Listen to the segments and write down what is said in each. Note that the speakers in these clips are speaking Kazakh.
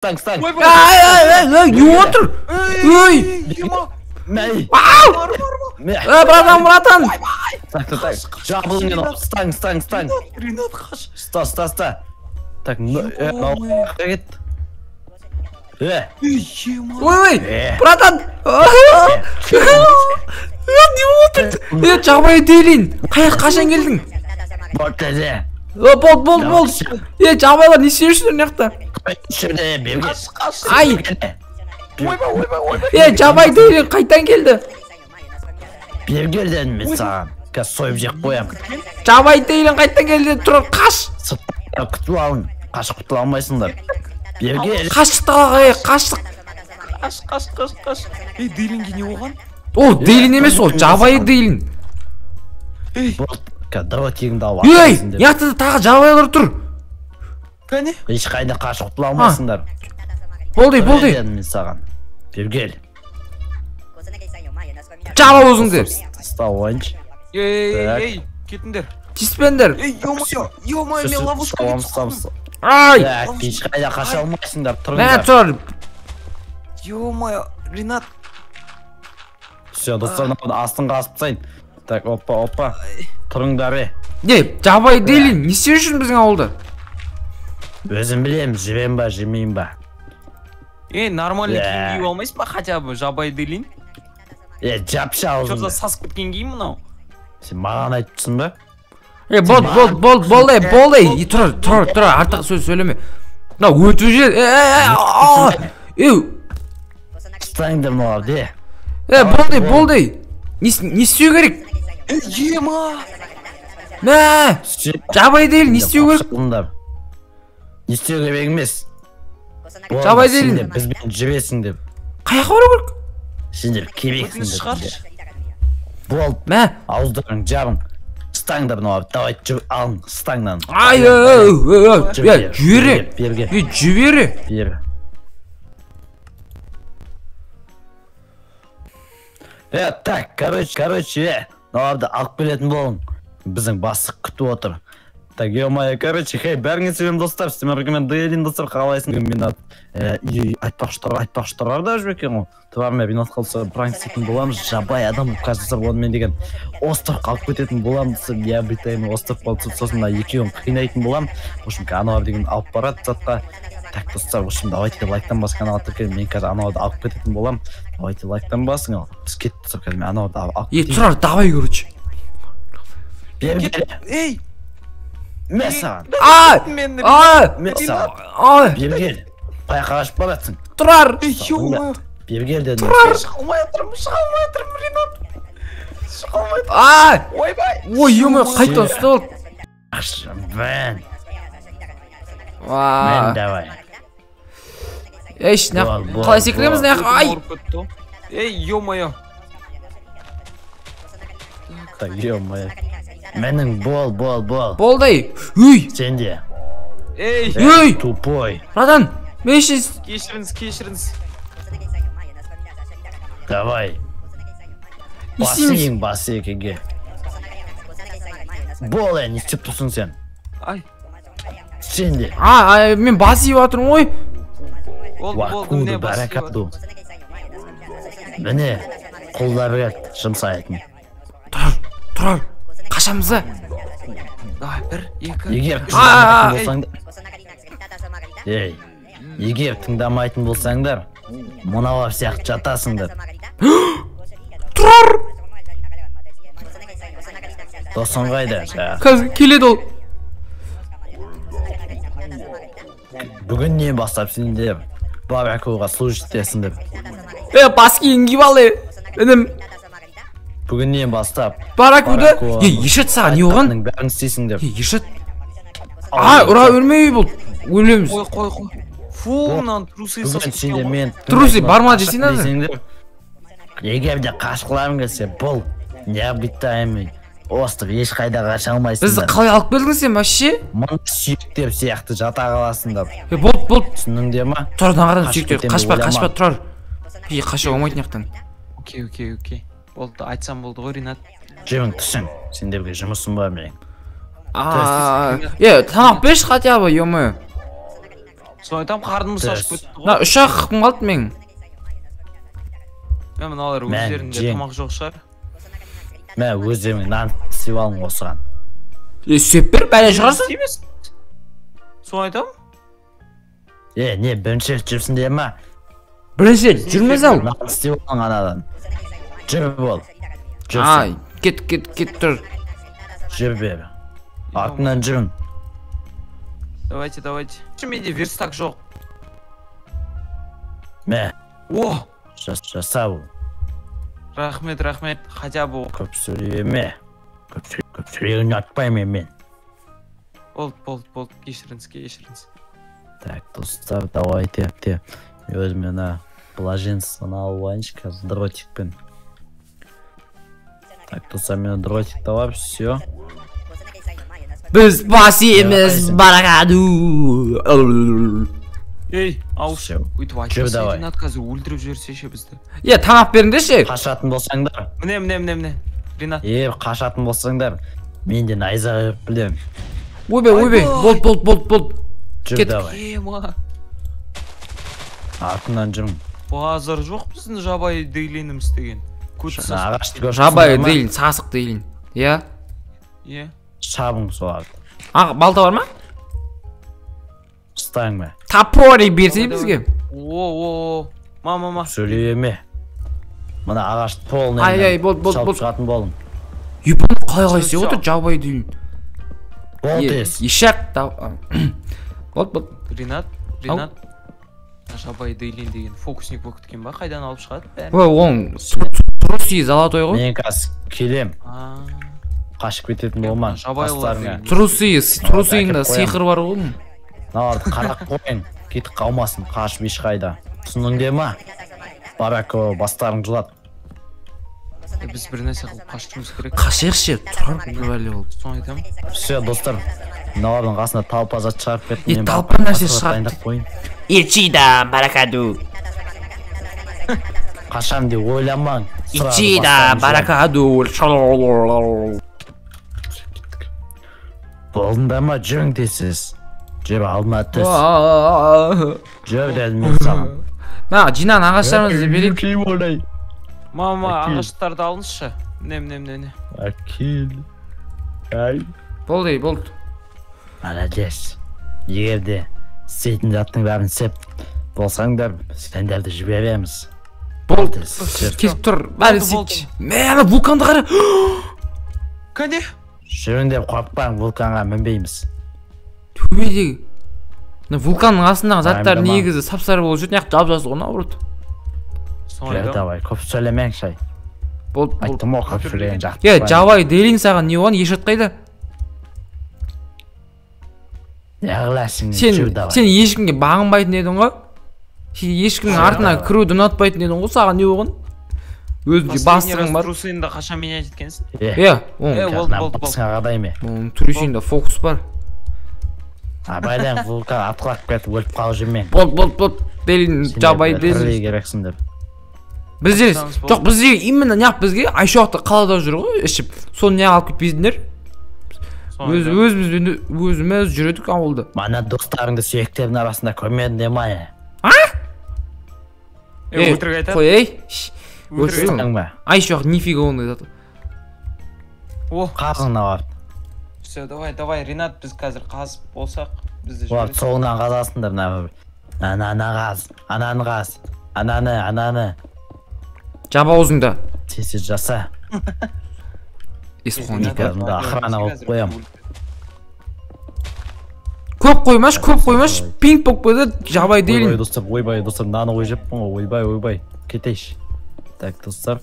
Ұстаң, ұстаң. Ай, ай, ай, ай, не отыр? Ой! Мәй. Ау! Э, братан, братан! Так, так, так. Жабылың, ұстаң, ұстаң, ұстаң. Ринат, қаш. Ұста, ұста, ұста. Так, мынау кетті. Э. Ой, ой, братан! Не отыр? Е, жабайы Дейлин, қашан келдің? Болды. Болды, болды, болды. Е, жабайылар не істеп жүрсіңдер мына жақта? Ай! Ойбай, ойбай, ойбай. Е, жабайы Дейлин қайтан келді? Бері кел дедім мен саған. Қазір сойып жеп қоямын. Жабайы Дейлин қайтан келді, тұр, қаш! Күтіп алың. Қашып құтыла алмайсыңдар. Бері кел. Қаштық далаға, е, қаштық. Қаш, қаш, қаш, қаш. Ей, Дейлинге не болған? Ол Дейлин емес, ол жабайы Дейлин. Ей, болды, қазір тегіңді алып. Ей, мына тағы жабайылар тұр. Кәне? Ешқайда қашып құтыла алмайсыңдар. Болды, болды. Дедім мен саған. Бері кел. Жаба өзіңді. Ұстап алайыншы. Ей, ей, ей, кетіңдер. Тиіспеңдер. Ей, ё-моё, ё-моё, мен ловушкаға түсіп. Ай! Ешқайда қаша алмайсыңдар, Мә, тұрыңдар. тұр. Ё-моё, Ринат. Все, достар, мынаны астын қасып тастайын. Так, опа, опа. Тұрыңдар, е. Не, жабайы Дейлин, не істеп жүрсің біздің ауылда? Өзім білемін, жібем ба, жемеймін ба. Ей, нормальный киім киіп алмайсың ба, хотя бы, жабайы Дейлин? Е, жапшы аузыңды. Чё за сасып кеткен киім мынау? Сен маған айтып тұрсың ба? Е, болды, болды, болды, болды, болды. Е, тұр, тұр, тұр, артық сөз сөйлеме. Мынау өтіп жер. Е, е, е, Ұстаңдар мыналарды, е. Е, болды, болды. Не істеу керек? Ема! Мә, жабайы Дейлин, не істеу керек? Не істеу керек емес. Жабайы Дейлин. Бізбен жібесің деп. Қаяққа бару керек? Сендер керексіңдер. Болды. Мә. Ауыздарың жабың. Ұстаңдар мыналарды, давай алың, ұстаңнан. Ай, ай, ай, жібере. Берге. Жібере. Бері. Так, короче, мыналарды алып келетін болың. Біздің бастық күтіп отыр. Так, ё-моё, короче, хей, бәріңе сәлем достар, сіздермен бірге мен Дейлин достар, қалайсың? Мен айтпақшы Тұрар да жүр екен ғой. Тұрар мен Ринат қалса пранк істейтін боламыз. Жабайы адам қазір достар, онымен деген островқа алып кететін боламыз. Необитаемый островқа алып, сосын мына екеуін қинайтын боламын. В общем, аналар деген алып барады затқа. Так, достар, в общем, давайте лайктан бас каналға тіркеліп, мен қазір аналарды алып кететін боламын. Давайте лайктан басың, ал. Біз кеттік, достар, қазір мен аналарды алып кетейін. Е, Тұрар, давай, короче. Бері кел. Ей! Мен саған. Ай! Ай! Мен саған. Ай! Бері кел. Қаяққа қашып баратсың? Тұрар! Бері кел дедім. Тұрар! Шыға алмай жатырмын, шыға алмай жатырмын, Ринат. Шыға алмай жатырмын. Ай! Ойбай! Ой, ё-моё, қайтадан ұстап алды. Мен. Мен давай. Ей, қалай секіреміз мына жаққа? Ай! Ей, ё-моё. Так, ё-моё. Менің бол, бол, бол. Болды. Үй! Сен де. Ей! Ей! Тупой. Братан, мен үшін Кешіріңіз, кешіріңіз. Давай. Басың, басы екенге. Бол, не істеп тұрсың сен? Ай. Сен де. А, мен бас иіп жатырмын ғой. Болды, болды, міне бас иіп жатырмын. Міне, қолдар береді, жұмсайтын. Тұрар, Тұрар. Қашамыз ба? Давай, бір, екі. Егер тыңдамайтын болсаңдар, ей, егер тыңдамайтын болсаңдар, мыналар сияқты жатасыңдар. Тұрар! Досың қайда? Қазір келеді ол. Бүгіннен бастап сендер баракуға служить етесіңдер. Е, бас киім киіп ал, інім. Бүгіннен бастап Баракуда. Е, Ешат, саған не болған? Бәрін істейсіңдер. Е, Ешат. Ай, ұра өлмей бұл. Өлеміз. Қой, қой, қой. Фу, мынаның трусы Бүгін сендер мен Трусы барма десең ана. Егер де қашқыларың келсе, бұл необитаемый остров, ешқайда қаша алмайсыңдар. Бізді қалай алып келдің сен вообще? Мына сүйектер сияқты жата қаласыңдар. Е, болды, болды. Түсіндің ма? Тұрар, мына сүйектер. Қашпа, қашпа, Тұрар. Е, қаша болмайды мына жақтан. Окей, окей, окей. Болды, айтсам болды ғой, Ринат. Жемің түсің, сендерге жұмысым бар менің. Е, тамақ берші хотя бы, ё-моё. Соны айтамын, қарнымыз ашып кетті ғой. Мына үш ақ қым қалды менің. Мә, мыналар өздерінде тамақ жоқ шығар. Мә, өздерің нан істеп алың осыған. Істеп бер, бәле шығарсың. Соны айтамын. Не, бірінші рет жүрсің де ма? Бірінші рет жүрмес ау. Нан істеп алың анадан. Жүр бол. Ай, кет, кет, кет тұр. Жүр бері. Артынан жүрің. Давайте, давайте. Менде верстак жоқ. Мә. О! Жаса бұл. Рахмет, рахмет. Хотя бы. Көп сөйлеме. Көп сөйлегенді ұнатпаймын мен. Болды, болды, болды. Кешіріңіз, кешіріңіз. Так, достар, давайте. Өзіме ана блаженствоны алып алайыншы қазір дротикпен. Так, достар, мен дротик табап, все. Біз бас иеміз баракаду. Ей, ауыз. Өйтіп айтпаса, Ринат қазір өлтіріп жіберсе ше бізді. Тамақ беріңдерші. Қашатын болсаңдар. Міне, міне, міне, міне. Ринат. Қашатын болсаңдар, мен де найза қойып білемін. Ойбай, ойбай, болды, болды, болды, болды. Жүр давай. Артынан жүрің. Базар жоқ біздің жабайы дейлиніміз деген. Жабайы дейлин, сасық дейлин. Иә? Иә. Шабың соларды. Балта бар ма? Ұстаң ба? Топорик берсей бізге. О, ма, ма, ма. Сөйлеме. Мына ағашты полный. Ай, ай, болды, болды, болды. Шалып шығатын болың. Ебан, қалай істеп отыр жабайы дейлин. Болды ес. Ешек. Болды, болды. Ринат, Ринат. Жабайы дейлин деген фокусник болып кеткен ба? Қайдан алып шығады бәрін? Ой, оның трусы золотой ғой. Мен қазір келем. Қашып кететін болма. Трусыйында сиқыр бар ғой. Мыналарды қарап қойың, кетіп қалмасын, қашып ешқайда. Түсіндің ма? Барако, бастарың жылады. Біз бір нәрсе қылып қашуымыз керек. Қашайықшы, тұрар бір бәле болды. Соны айтамын. Все, достар, мыналардың қасына талпа зат шығарып кеттім. Талпа нәрсе шығарып. Ичида баракаду. Қашам деп ойламаң. Ичида баракаду. Болдыңдар ма, жүрің тез. Жүр, алдыма түс. Жүр дедім мен саған. Мә, жинаған ағаштарымызды берейік. Мама, ағаштарды алыңызшы. Міне, міне, міне. Әкел. Ай. Болды, болды. Молодец. Егер де істейтін заттың бәрін істеп болсаңдар, сендерді жібереміз. Болды. Кетіп тұр. Бәрі істейді. Мә, ана вулканды қара. Кәне? Жүріңдер, қорықпаң, вулканға мінбейміз. Төбедегі. Вулканның астындағы заттар негізі сап-сары болып жүрді, неғып жап-жасыл ғой, наоборот. Жүр, давай, көп сөйлемең шай. Болды, болды. Айттым ғой, көп сөйлеген жақты. Жабайы дейлин саған не болған, ешат қайда? Не қыласың, жүр давай. Сен ешкімге бағынбайтын едің ғой? Сен ешкімнің артына кіруді ұнатпайтын едің ғой, саған не болған? Өзіңде бастығың бар. Трусыйында қашан менять еткенсің? Иә, болды, болды, басыңа қадай ме? Оның трусыйында фокус бар. Абайлаң, вулкан атқылап кетіп өліп қалып жүрмең. Болды, болды, болды. Дейлин, жабайы дейлин. Керексің деп. Бізде, жоқ, бізде именно неғып бізге Айшуақты қалада жүр ғой ішіп. Соны неғып алып кетпейсіңдер? Өзіміз жүредік ауылда. Мана достарыңды сүйектердің арасында көрмедің де ма? А? Өтірік айтады. Қой, ей. Өтірік ба? Айшуақ нифига ондай зат. О, қазың бар. Все, давай, давай, Ринат, біз қазір қазып болсақ, бізді жібересің. Соңынан қазасыңдар, ананы қаз, ананы қаз, ананы, ананы. Жап аузыңды. Тез жаса. Естіп қойған жоқ. Кәдімгі охрана қойып қоям. Көп қоймаш, көп қоймаш, пинг болып қойды, жабай дейлін. Ойбай, достар, ойбай, достар, мынаны қойып жеппін ғой, ойбай, ойбай, кетейші. Так, достар.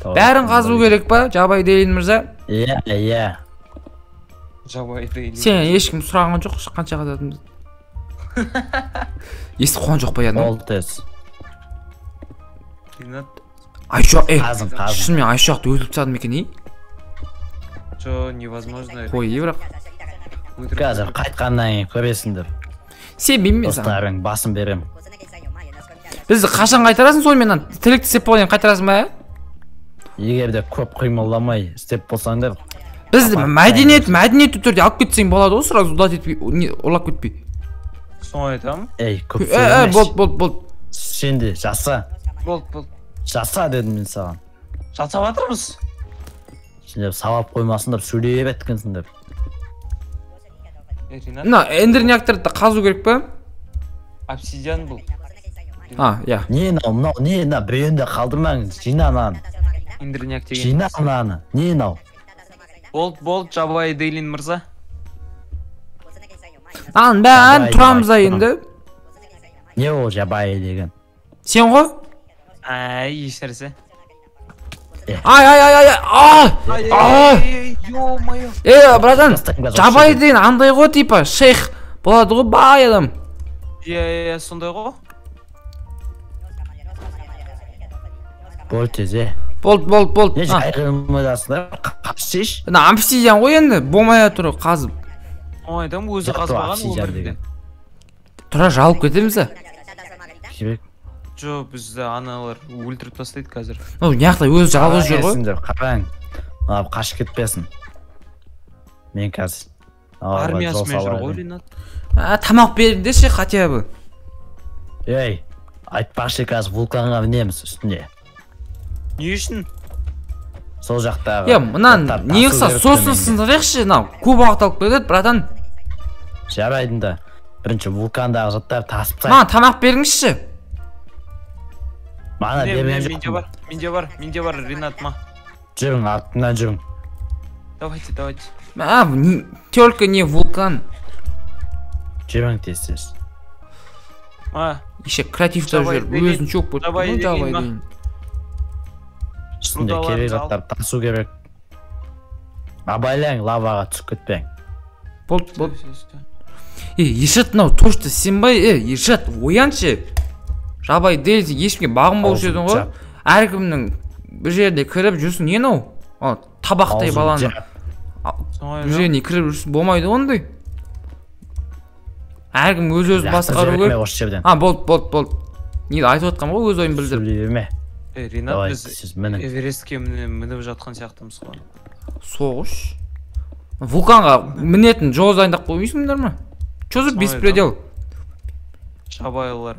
Бәрін қазу керек па, жабай дейлін мырза? Иә, иә. Жабай дейлин. Сен ешкім сұраған жоқ, қанша қазатынымызды. Естіп қойған жоқ па яғни? Болды тез. Айшуақ, шынымен Айшуақты өлтіріп тастадым екен, ей? Жо, невозможно. Қой, бірақ. Қазір қайтқаннан кейін көресіңдер. Сенбеймін мен саған. Достарың басын берем. Бізді қашан қайтарасың сонымен? Тілекті істеп болғаннан кейін қайтарасың ба? Егер де көп қимылдамай істеп болсаңдар, бізді мәдениетті түрде алып кетсең болады ғой, сразу ұрлап кетпей, ұрлап кетпей. Соны айтамын. Ей, көп Э, э, сөйлемеші. болды, болды, болды. Сен де жаса. Болды, болды. Жаса дедім мен саған. Жасап жатырмыз. Сен деп сабап қоймасын деп сөйлей береді деп. Е, Ринат, Мына эндерняктарды қазу керек па? Обсидиан бұл. А, иә. Не мынау, мынау не мына, біреуін де қалдырмаңыз. Жина мынаны. Эндерняк деген. Жина мынаны. Не мынау? Болды, болды, жабайы Дейлин мырза. Аның бәрін Жабайы тұрамыз да деп енді. Не ол жабайы деген? Сен ғой? Ай, ешнәрсе. Ай, ай, ай, ай, ай! Ай! Ё-моё. Е, братан, Тастайын қазір жабайы осы деген андай ғой, типа, шейх болады ғой, бай адам. Иә, иә, сондай ғой. Бол тез, е. Болды, болды, болды. Не А, жайғырмайсыңдар? Қашшы. Мына обсидиан ғой енді, болмай тұр қазып. Ой, айтамын, өзі Жоқ, қазбаған обсидиан өмірінде. деген. Тұра жалып кетеміз а. Керек. Жоқ, бізді аналар өлтіріп тастайды қазір. Мынау мына жақта өзі жалғыз жүр ғой. Қараңдар, қараң. Мынау қашып кетпесін. Мен қазір аналарға жол Армиясымен жүр салайын. ғой, Ринат. А, тамақ беріңдерші хотя бы. Ей, айтпақшы, қазір вулканға мінеміз үстіне. Не үшін? Сол жақтағы. Е, мынаны заттарды не тасу қылса керек сосын төменге. сындырайықшы, мынау көп уақыт алып кетеді, братан. Жарайды да. Бірінші вулкандағы заттарды тасып тастайық. Маған тамақ беріңізші. Мана Міне, берген міне, менде жоқпын. бар, менде бар, менде бар, Ринат, ма. Жүрің, артымнан жүрің. Давайте, давайте. А, только не вулкан. Жүрің тез тез. Ма, Еще креативта Жабайы жүр, деген- өзін шоқ болып. жабайы Ну, деген жабайы ма? деген. Үстінде Рудаларды керек ал. заттарды тасу керек. Абайлаң, лаваға түсіп кетпең. Болды, болды. Всё, всё, всё. Е, Ершат, мынау точно сен ба? Е, Ершат, ояншы. Жабайы Дейлин ешкімге бағынбаушы Аузын едің ғой. жап. Әркімнің бір жеріне кіріп жүрсің, не мынау? Ана табақтай Аузын баланы. жап. Соңай Бір жеріне кіріп жүрсің, болмайды ғой ондай. Әркім өз өзін Лақтырып басқару жіберме керек. осы жерден. А, болды, болды, болды. Не айтып отқанмын ғой, өз ойын білдіріп. Сөйлей берме. Е, Ринат, Давай, біз сіз мінің. Эверестке мініп жатқан сияқтымыз ғой. Соғыш. Вулканға мінетін жол дайындап қоймайсыңдар ма? Чё за Соны беспредел? Жабайылар